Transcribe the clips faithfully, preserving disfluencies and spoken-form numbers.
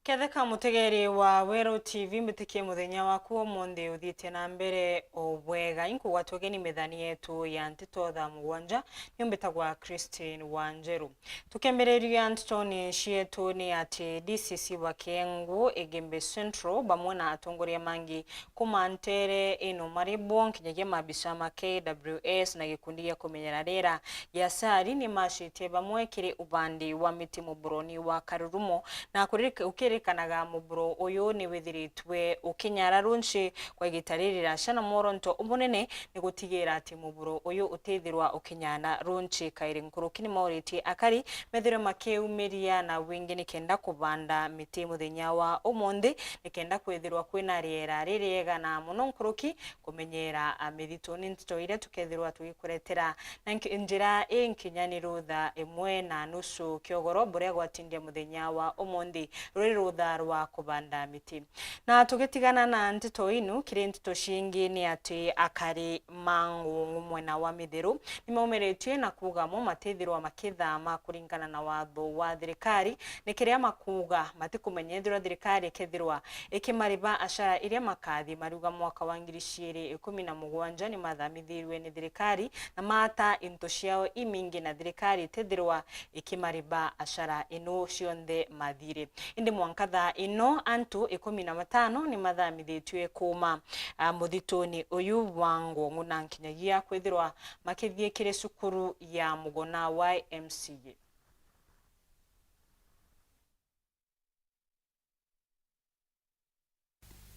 Ketheka mutegeri wa Weru T V, mbitikie muthenya waku umunthi uthiite na mbere o bwega. Inkugwata ugeni methani yetu ya nteto thaa mugwanja, ni mbitagwa Christine Wanjeru. Tukembiriria ntetoni cietu ni ati D C C wa Kiengu, Igembe Central, bamwe na atongoria mangi kuma ntere ino mari bo nkinyagia mabisa ma K W S na gikundi gia kumenyera riera gia SARI ni macitie bamwe kiri ubandi wa miti muburoni wa Karurumo, na kuririka-, ukirikanaga muburo uyu ni withiritwe ukinyara runci kwa igita ririraca, na mworonto umunene ni gutigira ati muburo uyu utithirwa ukinyara runci kairi. Nkuruki ni mauritie akari methirwe makiumiria na wingi nikenda kubanda miti muthenya wa umunthi, nikenda kwithirwa kwina riera ririega na mono nkuruki kumenyera, a, mithituni. Nteto iria tukethirwa tugikuretera na nki-, njira inkinyaniru thaa imwe na nusu kiogoro, buria gwatindia muthenya wa umunthi ruri rutha rwa kubanda miti. Na tugitigana na nteto inu, kiri nteto cingi ni ati akari ma Ngung'u mwena wa Mitheru ni maumiritie na kuuga mo matithirwa makithama kuringana na watho wa thirikari, ni kiria makuuga matikumenya ethirwa thirikari ikethirwa ikimariba acara iria makathi mariuga mwaka wa ngiri ciiri ikumi na mugwanja ni mathamithirwe ni thirikari na maata into ciao imingi na thirikari itethirwa ikimariba acara ino cionthe mathire. Indi mwanka thaa ino, antu ikumi na batano ni mathamithitue kuuma, a, muthituni uyu wa Ngung'u na nkinyagia kwithirwa makithie kiri cukuru ya Muguna Y M C A.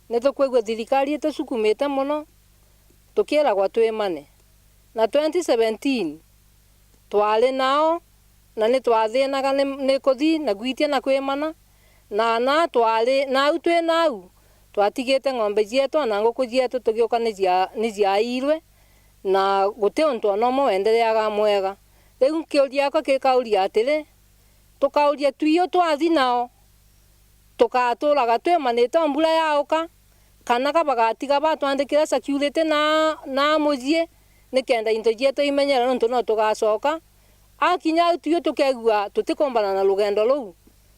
Ni tukwigua thirikari itusukumite mono, tukiragwa twimane. Na twenty seventeen twari nao, na ni twathinaga ni, ni kuthi na gwitia na kwimana, na na twari nau twi nau, twatigite ng'ombe cietu, ona nguku cietu tugiuka ni cia-, ni ciairwe, na guti untu ona umwe wendereaga mwega. Riu kiuria giakwa gikauria atiri, tukauria twio twathi nao, tukaturaga twimanite o mbura yauka, kana ka bagatiga batwandikira security na, na mucii, nikenda into cietu imenyere, nontu no tugacoka. Akinya au twio tukegua tutikumbana na rugendo ruu.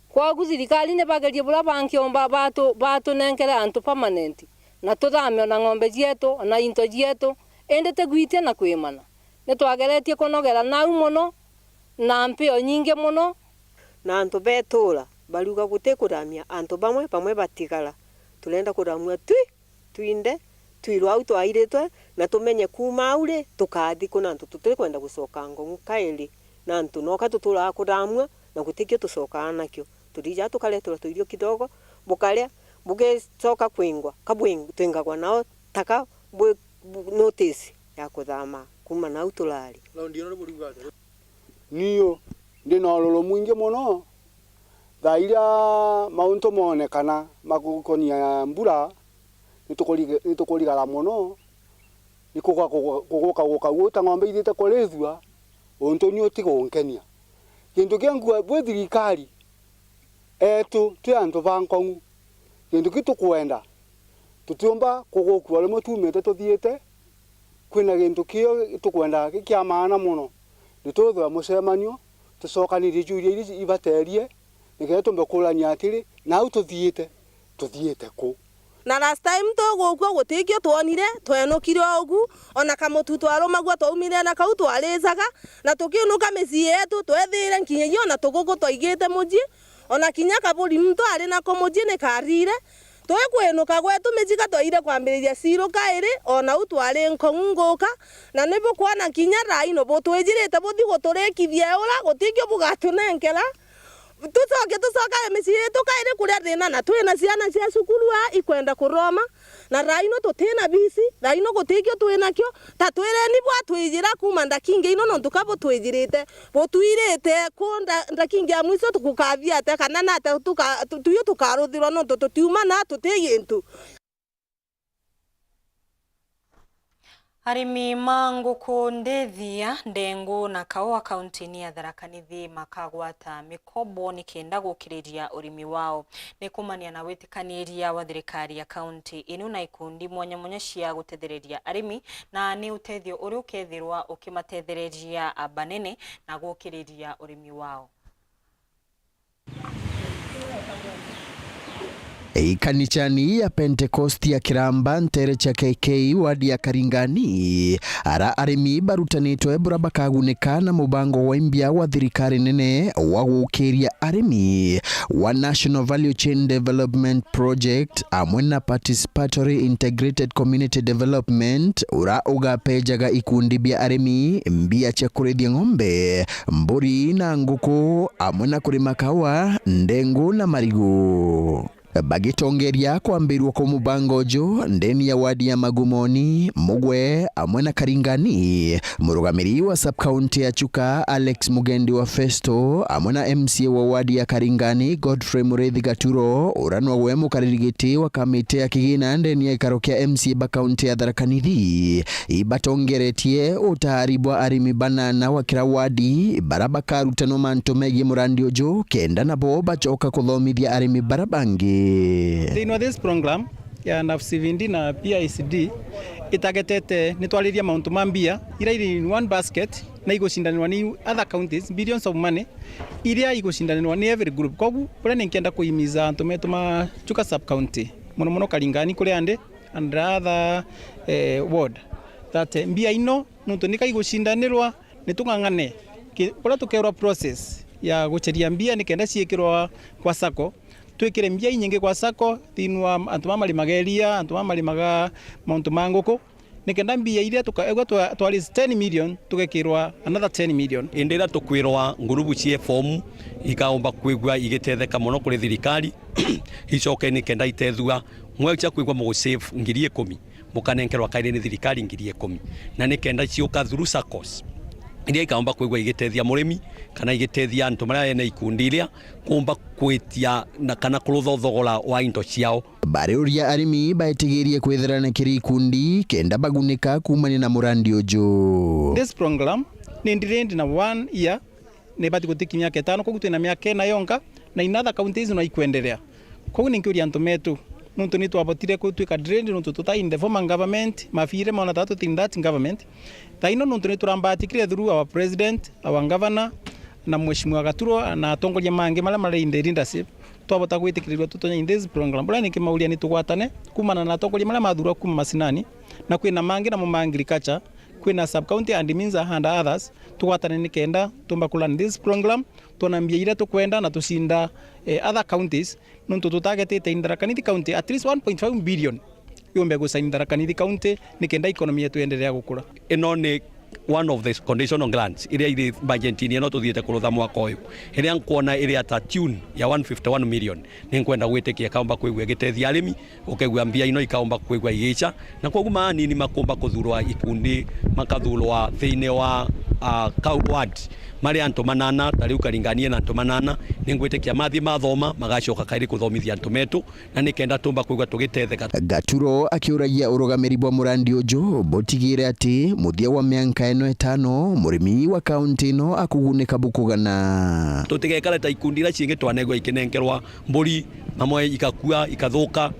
Kwogu thirikari ni bagerie buria bangiumba batu-, batunenkere antu permanent, na tuthame ona ng'ombe cietu, ona into cietu, indi ti gwitia na kwimana. Ni twageretie kunogera nau mono, na mpio nyingi mono. Na antu betura bariuga guti kuthamia antu bamwe, bamwe batigara. Turenda kuthamua twi, twinde, twirwe au twairitwe, na tumenye kuuma au ri, tukathi ku, na antu tutikwenda gucoka Ngong'u kairi. Na antu noka tuturaga kuthamua, na gutikio tucokaa nakio. Turijaga tukareterwa tuirio kidogo, bukaria, bugicoka kwingwa, ka bwing-, twingagwa nao taka bwi-, bu-, notice ya kuthama kuuma nau turari. Raundi ino ni buriuga atiri? Niu ndi na ururu mwingi mono, thaa iria mauntu moonekana ma gukonia mbura, ni tukuriga-, ni tukurigara mono, ni kuga-, kuga-, kuguka guka guta ng'ombe ithiite kurithua, untu ni utigunkenia. Kintu kia nkua bwi thirikari, eetu twi antu ba Nkong'u, kintu kiu tukwenda, tutiumba kugukua rimwe tuumite tuthiite. Kwina gintu kio tukwenda gi kia maana mono, ni twithwe mucemanio, tucokanirie ciuria iria ibaterie, nikenda tumbe kuurania atiri, nau tuthiite, tuthiite ku? Na last time tugukua gutikio twonire, twenukire o ugu, ona kamutu twarumagua twaumire na kau twaricaga, na tukiunuka micii yetu, twethiire nkinyagia ona tuguku twaigite mucii, ona kinya kaburi muntu ari nako mucii ni karire. Twikwinuka gwetu micii ka twaire kwambiriria ciiru kairi, ona u twari Nkong'u nguka, na ni bukwona kinya thaa ino butwijirite buthi guturikithia ura gutikio bugatunenkera. Tucoke tucokage micii yetu kairi kuria thina, na twina ciana cia cukuru aa ikwenda kuroma, na thaa ino tutina bisi, thaa ino gutikio twinakio. Ta twireni bwatwijira kuuma ndakingi ino, nontu ka butwijirite, butwirite ku nda-, ndakingi ya mwiso tugukathia atia, kana nata tuka-, tu-, tuyu tukaruthirwa, nontu tutiuma na tuti gintu. Arimi ma nguku, ndithia, ndengu na kaua kaunti-ini ya Tharaka Nithi makagwata mikobo nikenda gukiriria urimi wao. Ni kumania na witikaniria wa thirikari ya kaunti inu na ikundi mwanya mwanya cia gutethereria arimi, na ni utethio uria ukethirwa ukimatethereria banene na gukiriria urimi wao. Ikanichani ya Pentecost ya Kiramba, ntere cia K K, wadi ya Karingani, ara arimi barutanitwe bura bakagunika na mubango wa imbia wa thirikari nene wa gukiria arimi wa National Value Chain Development Project amwe na Participatory Integrated Community Development, ura ugapejaga ikundi bia arimi mbia cia kurithia ng'ombe, mburi na nguku, amwe na kurima kawa, ndengu na marigu. Bagitongeria kwambirua kwa mubango uju ndeni ya wadi ya Magumoni, Mugwe, amwe na Karingani, murugamiri wa sub-county ya Chuka, Alex Mugendi wa Festo, amwe na M C A wa wadi ya Karingani, Godfrey Muriithi Gaturo, ura nogwe mukariri giti wa kamiti ya kigina ndeni ya gikaro kia M C A ba kaunti ya Tharaka Nithi, ibatongeretie utari bwa arimi banana wa kira wadi bara bakarutanwa mantu megii murandi uju, kenda nabo bacoka kuthomithia arimi bara bangi. Thiini wa this program ya NAFCVD na P I C D, itagetete ni twariria mauntu ma mbia ira iri in one basket na igucindanirwa ni other counties, billions of money, iria igucindanirwa ni every group. Kogu, buria ni nkienda kuimiza antu metu ma Chuka sub-county, mono mono Karingani kuria ndi, and the other, eh, ward, that, eh, mbia ino nontu nika igucindanirwa, ni tung'ang'ane ki-, buria tukerwa process ya guceria mbia nikenda ciikirwa kwa sacco, twikire mbia inyingi kwa sacco thiini wa antu ba marimaga iria, antu ba marimaga mauntu ma nguku, nikenda mbia iria tukaigua twa, twa raise ten million, tugekirwa another ten million. Indi riria tukwirwa ngurubu cie form ikaumba kwigua igitetheka mono kuri thirikari, icoke nikenda itethua, mwecha kwigua mugusave ngiri ikumi, mukanenkerwa kairi ni thirikari ngiri ikumi, na nikenda ciuka through saccos iria ikaumba kwigua igitethia murimi kana igitethia antu maria ene ikundi iria kuumba kwitia na kana kurutha uthogora wa into ciao. Bariuria arimi baitigirie kwithirana kiri ikundi kenda bagunika kuumania na murandi uju. This program ni delayed na one year, ni ibati gutikia miaka itano, kogu twina miaka ina yonka, na in other counties no ikwenderea. Kogu ni nkiuria antu metu, nontu ni twabotire gutwika delayed nontu tuta in the former government, mabire maona ta tuti in that government. Thaino nontu ni turambatikire through our president, our governor, na Mheshimiwa Gaturo na atongoria mangi maria mari in the leadership, twabota gwitikirirua tutonye in this program. Buria ni nkimauria ni tugwatane kumana na atongoria maria mathurwa kuma macinani, na kwina mangi namo ma agriculture, kwina sub-county admins and others, tugwatane nikenda tumba ku run this program, twona mbia iria tukwenda na tucinda, eh, other counties, nontu tutagetite in Tharaka Nithi County at least one point five billion yumbe gusaini Tharaka Nithi County nikenda economy yetu yenderea gukura. Ino ni one of the conditional grants iria iri budgetini ino tuthiite kurutha mwaka uyu, iria nkwona iri at a tune ya one fifty one million. Ni nkwenda gwitikia ikaumba kwigua igitethia arimi, ukaigua mbia ino ikaumba kwigua igica, na koguo maanini makumba kuthurwa ikundi, makathurwa thiini wa, ah, ka-, ward, mari antu manana, ta riu Karingani ina antu manana. Ni ngwitikia mathii mathoma, magacoka kairi kuthomithia antu metu, na nikenda tumba kwigua tugitetheka. Gaturo akiuragia urugamiri bwa murandi uju butigire ati muthia wa mianka ino itano, murimi wa kaunti ino akugunika bukugana. Tutigekare ta ikundi iria cingi twanegwa ikinenkerwa mburi, mamwe ikakua, ikathuka,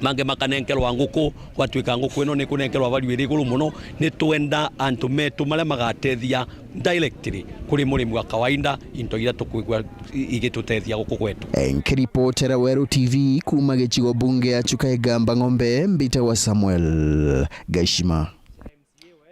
mangi makanenkerwa nguku, gwatuika nguku ino ni kunenkerwa value iri iguru muno. Ni twenda antu metu maria magatethia directly kuri murimi wa kawaida into iria tukwigua i-, igitutethia guku gwetu. Nkiripotera Weru T V kuuma gicigo bunge ya Chuka Igamba Ng'ombe, mbitagwa Samuel Gaishima.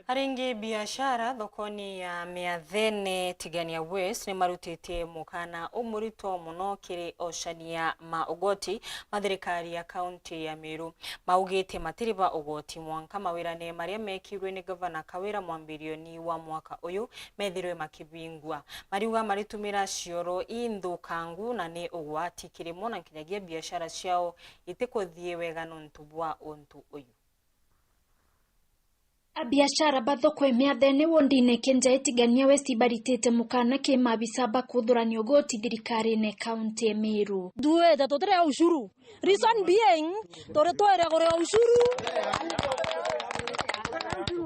Aringi biashara thokoni ya Miathene Tigania West ni marutite mukana umurito muno kiri ocania ma ugoti ma thirikari ya kaunti ya Meru. Maugite matiriba ugoti mwanka mawirane maria mekirwe ni Gavana Kawira mwambirioni wa mwaka uyu methirwe makibingwa. Mariuga maritumira cioro inthukangu na ni ugwati kiri mo na nkinyagia biashara ciao itikuthie wega nontu bwa untu uyu. Abiashara ba thoko ya Miathene wondine Kenja Tigania West baritite mukana ki maabisa ba kuthurania ugoti thirikarine kaunti ya Meru. Tuite tutire ushuru. Reason being, turi twire kuria ushuru.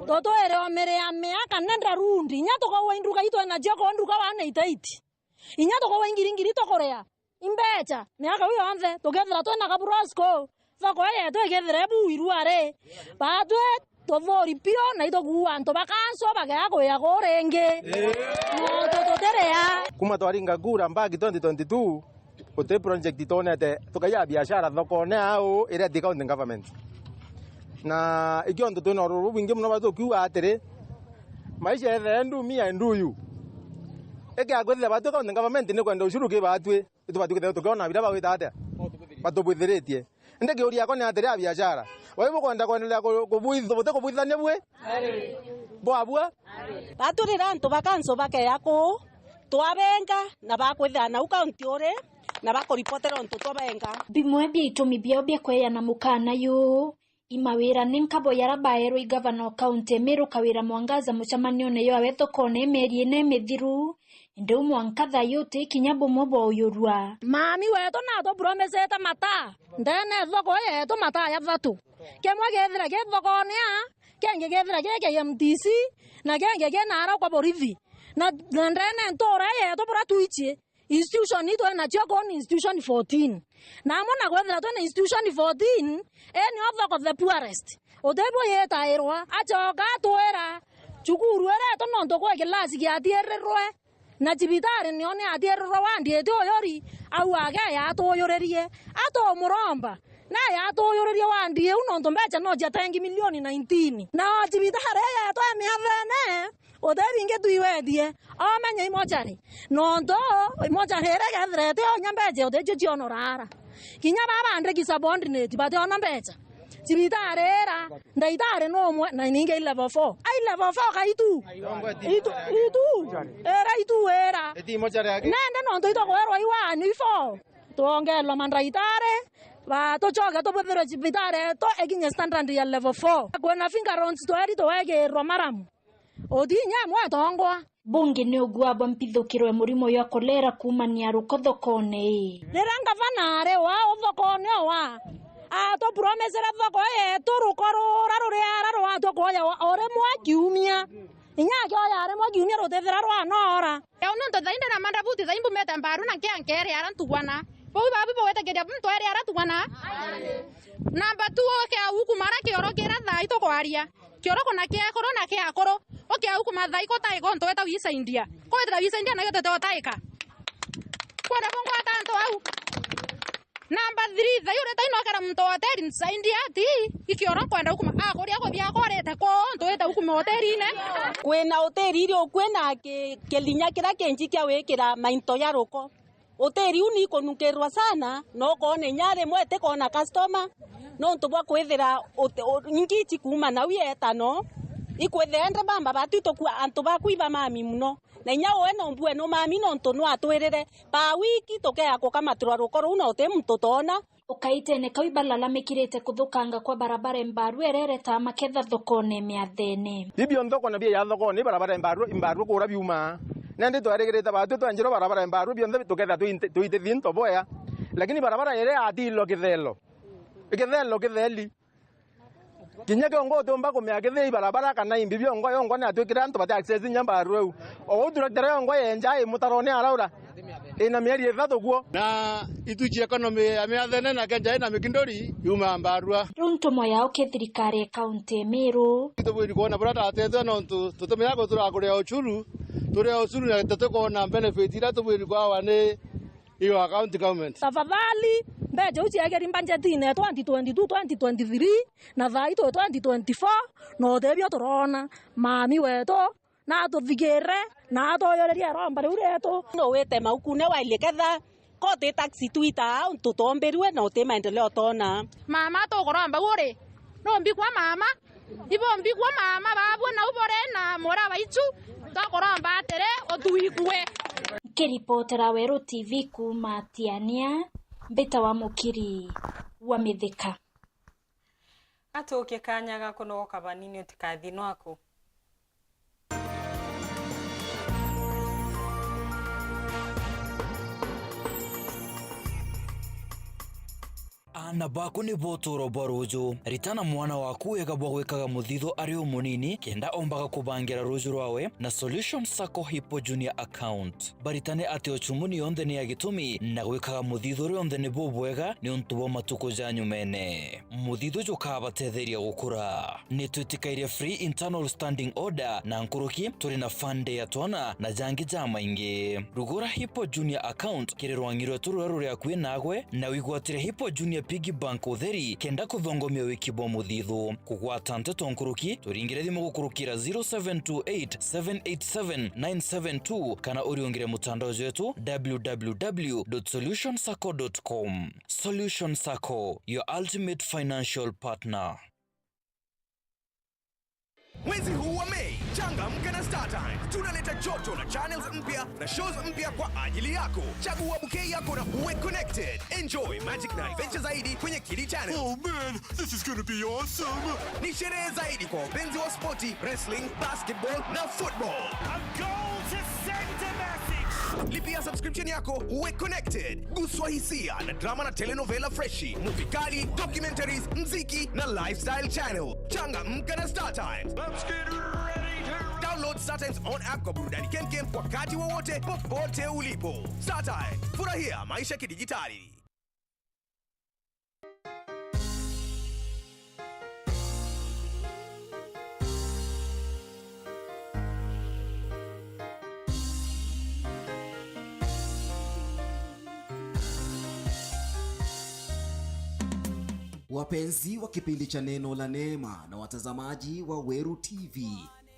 Tutwire o miri ya miaka nenda rundi. Inya tukaua induka itwena cia kwa nduka wa eight eight. Inya tukaua ingiri ingiri tukuria. Imbecha, miaka iu yonthe, tukethira twina kaburasco, thoko yetu ikethira ibu irua ri, batwi tuthuri piu, na itukuua antu ba kanso bagea kuya kuu ringi. Nontu tutiria. Kuma twaringa kura mbaki twenty twenty-two, Guti project twonete tukaia biashara thokone au iria ti county government. Na ikio antu twina ururu bwingi muno, batukiuga atiri, maisha ethe ndu, me I do you. Ikia kwithira batwi county government ni kwenda ushuru ki batwi, itubati kwithira tukiona biria bagwita atia? Batubwithiritie. Indi kiuria yakwa ni atiri, a biashara, bai bukwenda kwendelea ku-, kubwith-, buti kubwithania bwi? Bwabua? Baturira antu ba kanso bakeya kuu, twabenga na bakwithira nau kaunti uri, na bakuripotera untu twabenga. Bimwe bia itumi biao bia kweyana mukana yu, i mawira ni nkabo yara baerwe i gavana o kaunti ya Meru Kawira Mwangaza mucemanione ywawe thokone mieri ina imithiru, indi u mwanka thayu uti kinya bumwe bwa uyurua. Mami wetu natupromesete mataa ndene thoko yetu, mataa jathatu. Kimwe githira gi thokone aa, kingi githira gi K M T C, na kingi ki naara kwa borithi. Na, na ndene ntura yetu bura twici, institution itwinacio kuu ni institution fourteen. Na amwe na kwethira twina institution fourteen, ii nio thoko the poorest. Utibwo yitairwa, acoka atwira, cukuru iretu nontu gwi kilasi giatiirirwe, na cibitari nio niatiirirwe wandi iti uyuri, au age yatuyuririe. Atumuromba, na yatuyuririe wandi iu nontu mbeca no cia tengi milioni nineteen. Na o cibitari ii yetu e miathene, uti bingi twiwetie, omenye imochari. Nontu imochari iria ikethirete inya mbeca uticio cionorara. Kinya baba andiki subordinate bationa mbeca. Cibitari ira, ndaitari numwe, na ningi i level four. Ai level four ka itu? Itu, itu. Ira itu ira. Iti imochari aki? Nende nontu itukwirwa iwani ifo. Twongerwa mandaitari, ba tucoke tubwithirwe cibitari yetu ikinye standard ya level four. Kwina finger roads tweri tuwekirwa maramu. Uti inya imwe itongwa. Bungi ni ugua bwa mpithukiro ya murimo jwa kolera kuumania ruko thokone ii. Riria ngavana ari wa u thokone o wa, atupromesere thoko yetu ruko rura ruria ara rwatwa kwoya o rimwe kiumia. Inya akioya rimwe kiumia rutithira rwanoora. Riu nontu thaai ndina mandabuti, thaai mbumite mbaru na nkia nkeere ara ntugwana. Bau babu bugwitikiria ntwere ara tugwana. Namba two, ukia ukuma ara kioro kira thaai tukwaria. Kioro kuna kia ekuru na kia akuru. Ukia ukuma thaai kutaika untu weta wisaindia. Kwithira wisaindia nayo tete utaika. Kwenda kungwata antu au. Namba three, thaai urita inokera muntu wa hoteli nsaindia ati, ikioro nkwenda ukuma. Akuria kuthia akorete kuu, untu weta ukuma hotelini. Kwina hoteli iri ukui na ki-, kilinya kiria kinji kia wikira mainto ya ruko. Hoteli iu ni ikunukirwa sana, na ukoona inya rimwe itikoona customer, nontu bwa kwithira ut-, u-, ingi ici kuuma nau yeeta no, ikwithira indi bamba batu itukua antu baku ibamami mono. Na inya we no mbue numami nontu nwatwirire. Pa wiki tukeya kukamatirwa ruko ruu na uti muntu utoona. Ukaitene kau ibalalamikirite kuthukanga kwa barabara imbaru irereta maketha thokone miathene. Bi bionthe ukona bieja thokone, i barabara imbaru, imbaru kuura biumaa. Nandi twarigirite batwi twenjirwe barabara imbaru bionthe tuketha twite, twite thinto boya. Lakini barabara iria yatilwe kithelo. Kithelo kitheli. Kinya kiongo utiumba kumea kithii barabara kana imbi biongo yongo ni atwikire antu bati access inya mbaru iu. O uu tractor yongo yenja i mutarone araura. Ina mieri ithatu guo. Na itwichi economy ya miathene na kenja ina mikindori yuma mbarua. Riu ntumwa yao ki thirikari ya kaunti ya Meru. Tubwiri kwona buria tatetwe nontu tutimenya gutura kuria ucuru. Turia ucuru na tutikwona benefit iria tubwiri kwawa ni iyo ya county government. Tafadhali, mbeca iu ciekeri mbanjetine twenty twenty-two, twenty twenty-three, na thaai twi twenty twenty-four, na utibio turona. Mami wetu, na atuthikirire, na atuyuririe iromba riu rietu. No wite maukune waili ketha, ko ti taxi twitaa, untu tombirue, na uti maendeleo tona. Mama, tukuromba uri, numbikwa mama, Ibo mbigua mama babu nau bore na mura baitu, twakuromba atiri, utuigue. Nkiripotera Weru T V kuuma Tiania, mbitawa Mukiri wa Mithika. Atuukie kanya ga kunogoka banini, utikathi nwaku. Aana baku nibo utuuro bwa ruuju. Ritana mwana waku wega bwa gwikaga muthithu ari umunini, kenda ombaga kubangira ruuju rwawe na Solution Sacco Hippo Junior Account. Baritane ati uchumuni yonthe ni ya gitumi, na gwikaga muthithu rionthe ni bubwega niuntu bwa matuku ja nyumene. Muthithu jukabatetheria gukura. Nitwitikairie free internal standing order na nkuruki, turi na fund ya twana na jangi jamaingi. Rugura Hippo Junior Account kiri rwangi rwetu ruria ruri akui nagwe, na wigwatire Hippo Junior Piggy Bank utheri, kenda kuthongomia wiki bwa muthithu. Kugwata nteto nkuruki, turingire thimu gukurukira zero seven two eight, seven eight seven, nine seven two, kana uriungire mutandao jwetu, w w w dot solution sacco dot com. Solution Sacco, your ultimate financial partner. Mwezi huu wa Mei, changamka na StarTimes. Tunaleta joto la channels mpya na shows mpya kwa ajili yako. Chagua bouquet yako na uwe connected. Enjoy magic na adventure zaidi kwenye Kidi Channel. Oh man, this is gonna be awesome! Ni sherehe zaidi kwa wapenzi wa spoti, wrestling, basketball na football. A goal to send a message. Lipia subscription yako uwe connected. Guswa hisia na drama na telenovela freshi, movie kali, documentaries, mziki na lifestyle channel. Changamka na StarTimes. Let's get ready to download StarTimes on app kwa burudani kemkem wakati wowote popote ulipo. StarTimes, furahia maisha kidijitali. Wapenzi wa kipindi cha Neno la Neema na watazamaji wa Weru T V,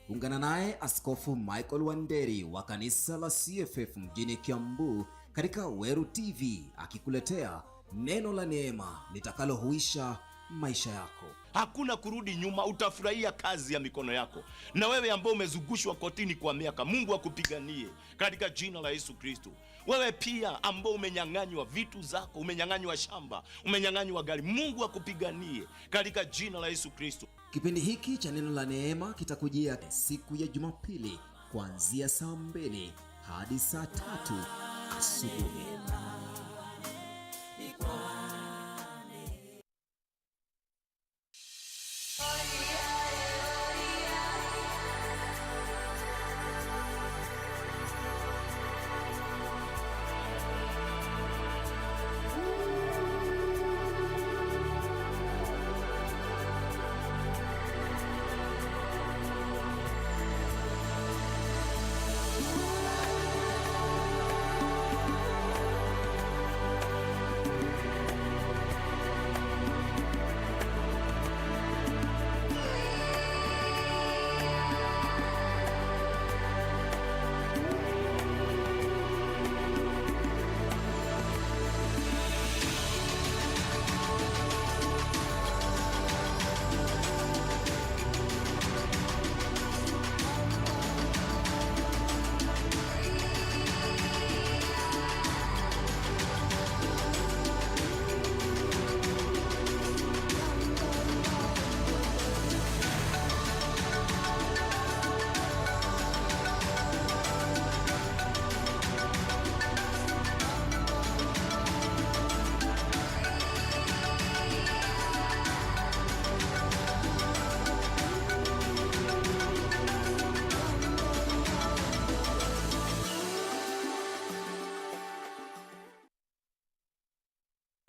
ungana naye Askofu Michael Wanderi wa kanisa la C F F mjini Kiambu katika Weru T V akikuletea Neno la Neema litakalohuisha maisha yako. Hakuna kurudi nyuma, utafurahia kazi ya mikono yako. Na wewe ambao umezungushwa kotini kwa miaka, Mungu akupiganie katika jina la Yesu Kristo. Wewe pia ambao umenyang'anywa vitu zako, umenyang'anywa shamba, umenyang'anywa gari, Mungu akupiganie katika jina la Yesu Kristo. Kipindi hiki cha Neno la Neema kitakujia siku ya Jumapili kuanzia saa mbili hadi saa tatu asubuhi.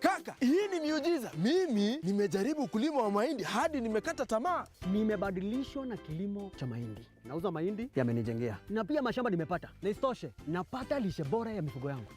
Kaka, hii ni miujiza. Mimi nimejaribu kulima wa mahindi hadi nimekata tamaa. Nimebadilishwa na kilimo cha mahindi. Nauza mahindi, yamenijengea. Na pia mashamba nimepata. Na isitoshe, napata lishe bora ya mifugo yangu.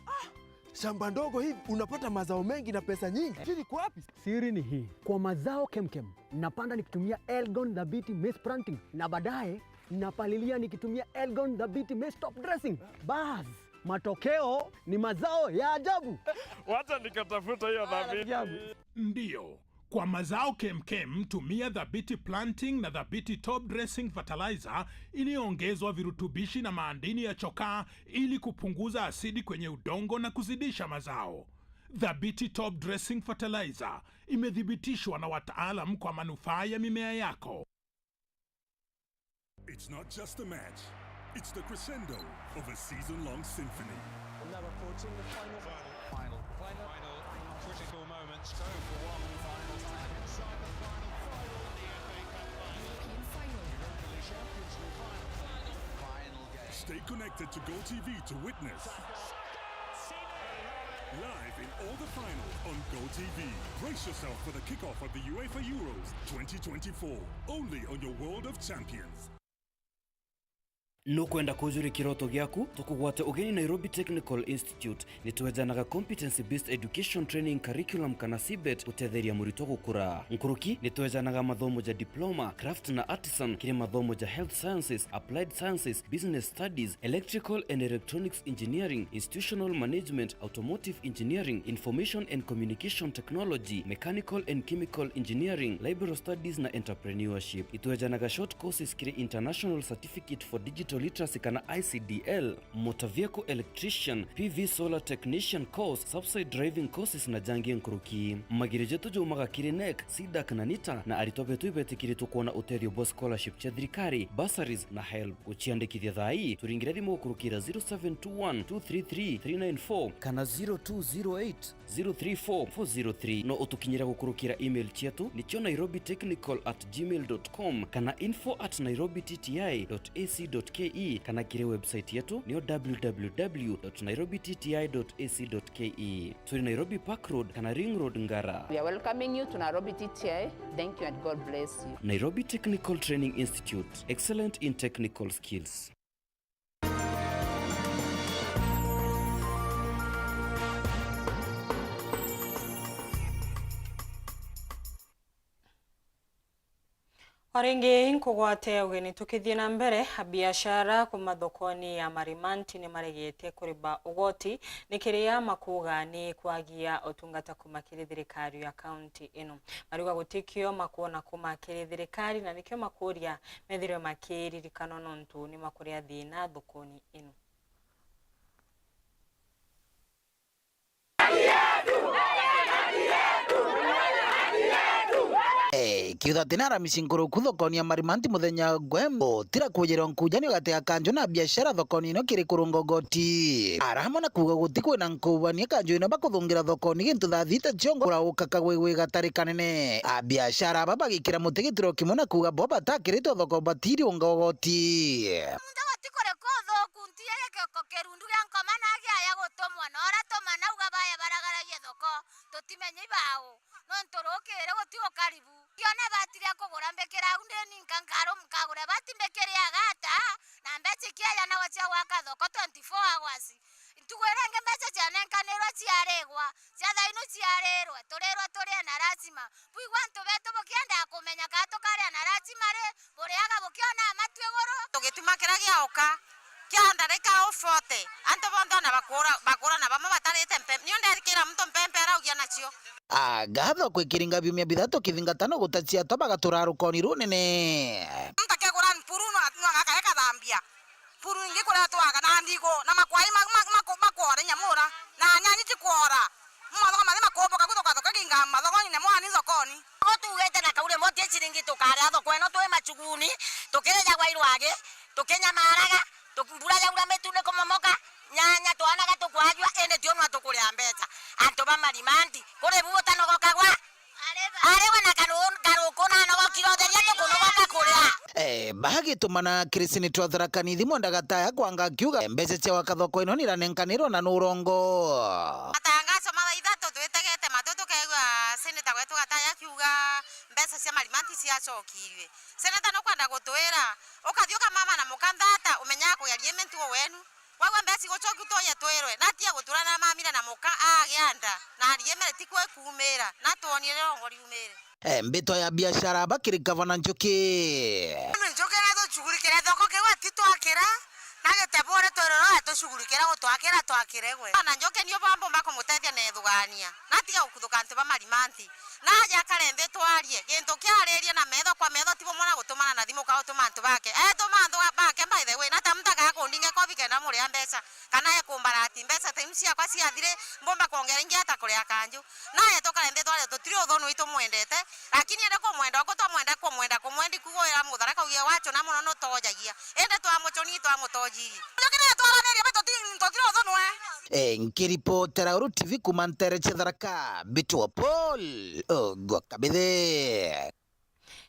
Shamba ndogo hivi, unapata mazao mengi na pesa nyingi. Siri iko wapi? Siri ni hii. Kwa mazao kemkem, napanda nikitumia Elgon Dhabiti Maize Planting. Na baadaye, napalilia nikitumia Elgon Dhabiti Maize Top Dressing. Bas, matokeo ni mazao ya ajabu. Wacha nikatafuta hiyo Dhabiti. Ndio. Kwa mazao kemkem, tumia Dhabiti Planting na Dhabiti Top Dressing Fertilizer iliyoongezwa virutubishi na maandini ya chokaa ili kupunguza asidi kwenye udongo na kuzidisha mazao. Dhabiti Top Dressing Fertilizer imethibitishwa na wataalam kwa manufaa ya mimea yako. It's not just a match, it's the crescendo of a season-long symphony. We're now approaching the final. Final. Final. Final. Critical moments go for one final time inside the final final of the F A Cup final. European final. Europa League Champions League final. Final game. Stay connected to Go T V to witness. Live in all the finals on Go T V. Brace yourself for the kickoff of the UEFA Euros twenty twenty-four, only on your World of Champions. Nukwenda kujuria kiroto giaku? Tukugwate ugeni Nairobi Technical Institute. Nitwejanaga competency based education training curriculum kana C B E T gutetheria muritwa gukura. Nkuruki, nitwejanaga mathomo ja diploma, craft na artisan, kiri mathomo ja health sciences, applied sciences, business studies, electrical and electronics engineering, institutional management, automotive engineering, information and communication technology, mechanical and chemical engineering, liberal studies na entrepreneurship. Itwejanaga short courses kiri International Certificate for Digital Literacy kana I C D L, motor vehicle electrician, P V solar technician course, subside driving courses na jangi nkuruki. Magiro jetu jaumaga kiri NEC, CDAC na NITA, na aritwa betu ibetikiritwe kwona utethio bwa scholarship cia thirikari, bursaries na HELB. Guciandikithia thaa ii, turingire thimu gukurukira zero seven two one two three three three nine four kana zero two zero eight zero three four four zero three. No utukinyire gukurukira email cietu, nicio nairobi technical at gmail dot com kana info at nairobi T T I dot A C dot K E, kana kiri website yetu, niyo w w w dot nairobi T T I dot A C dot K E. Turi Nairobi Park Road kana Ring Road, Ngara. We are welcoming you to Nairobi T T I. Thank you and God bless you. Nairobi Technical Training Institute, excellent in technical skills. O ringi nkugwate ugeni. Tukithie na mbere, abiashara kuma thokoni ya Marimanti ni maregete kuriba ugoti, ni kiria makuuga ni kwagia utungata kuma kiri thirikari ya kaunti ino. Mariuga gutikio makuona kuma kiri thirikari, na nikio makuuria methirwe makiririkanwa nontu ni makuria thina thokoni ino. Eh, kiuga ati ni aramisi nkuruku thokoni ya Marimanti muthenya gwe, gutira kujirwa nkujanio gati ya kanju na biashara thokoni ino kiri kurunga ugoti. Aramwe na kuuga guti kwina nkubania kanju ino bakuthungira thokoni gintu thaa thita ciongo kurauka kagwigwi gatari kanene. Abiashara aba bagikira muti gitiro kimwe na kuuga bo batakiritwe thoko batiriunga ugoti. Muntu gutikureka uthuku, nti giko kirundu gia nkoma na giaya gutumwa, na uria tuma nauga baya baragaragie thoko, tutimenye ibau, nontu rukiri guti ukaribu. Kione batire kugura mbikira au ndi ninka nkaru-, nkagure bati mbikiriaga ata, na mbeca ikiaja nawe cia gwaka thoko twenty-four hours. Ntuku iria ingi mbeca cianenkanirwe ciarigwa, cia thainu ciarirwe, turirwe turie na lazima. Bwigua antu betu bukiendaa kumenya kaa tukaria na lazima ri, buriaga bukionaga matu iguru. Tugituma kiria giauka, kia ndarika o forty, antu bonthe ona bakura, bakura na bamwe batarite mpe-, niu ndekira muntu mpempe araugia nacio. Agatho kwikiringa biumia bithatu kithingatano gutacia atwa bagatura rukoni runene. Muntu akegura mpuru no, no agakare kathambia. Mpuru ingi kuria twaga na ndigo, na makwai ma, ma, ma, makwore nyamura, na nyanyi cikwora. Mathogo mathi makumbuka ku tukathoka kinga mathogo nyine mwani thokoni. Tuge tuugite na kaure moti ciringi tukaria thoko ino twi macuguni, tukirija gwa irwagi, tukinyamaraga, tu-, mbura yaura mitu ni kumomoka, nyanya twanaga tukwajua, indi tio nwa tukuria mbeca. Antu ba Marimanti, kuri bu butanogokagwa? Ariwe na karu-, karuku nanogokire utheria tukunogoka kuria. Eh, bagitumana kiri seneta wa Tharaka Nithi Mwenda Gataya kwanga akiuga mbeca cia gwaka thoko ino niranenkanirwa na nurongo. Matangazo mathaa ithatu twitegete matu tukeigua seneta wetu Gataya akiuga mbeca cia Marimanti ciacokirwe. Seneta nukwenda gutwira, ukathi ukamama na mukanthata, umenyaga kugeria ime ntugo wenu. Waigua mbeca igucoki tuye twirwe, natige gutura na mamire na muka agia nda, na ariemere ti kwi kuumira, natwonire rongo riumire. Eh, mbitwa ya biashara bakiri Gavana Njuki. Njuki na tucugurikire thoko kiu ati twakira, na gitebure twirwe atucugurikira gutwakira twakire gwe. Na Njuki nio bambumba kumutethia na ithugania, natige gukuthuka antu ba Marimanti. Naja akare nthi twarie. Gintu kiaririe na metho kwa metho ti bumwe na gutumana na thimu ka utuma antu bake. Etuma antu bake, by the way, na ta mutagaga kundinga kobi kenda muria mbeca, kana ekumbarati mbeca ta iu ciakwa ciathire, mbumba kwongera ingi ata kuria kanju. Naye tukare nthi twarie, tutiri uthonu itumwendete, lakini ende kumwenda uku twamwenda kumwenda kumwendi kugoera muthara kaugia wachuna muno nutojagia. Ende twamuchuni twamutojirie. Njuki naye twaranirie, batu ti, tutiri uthonu we. Eh, Nkiripotera Uru T V kuma ntere cia Tharaka, mbitwa Paul Ogwa Kabithe.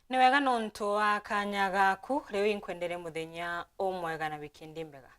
Ni wega nontu wa kanya gaku, riu inkwendere muthenya umwega na wikendi mbega.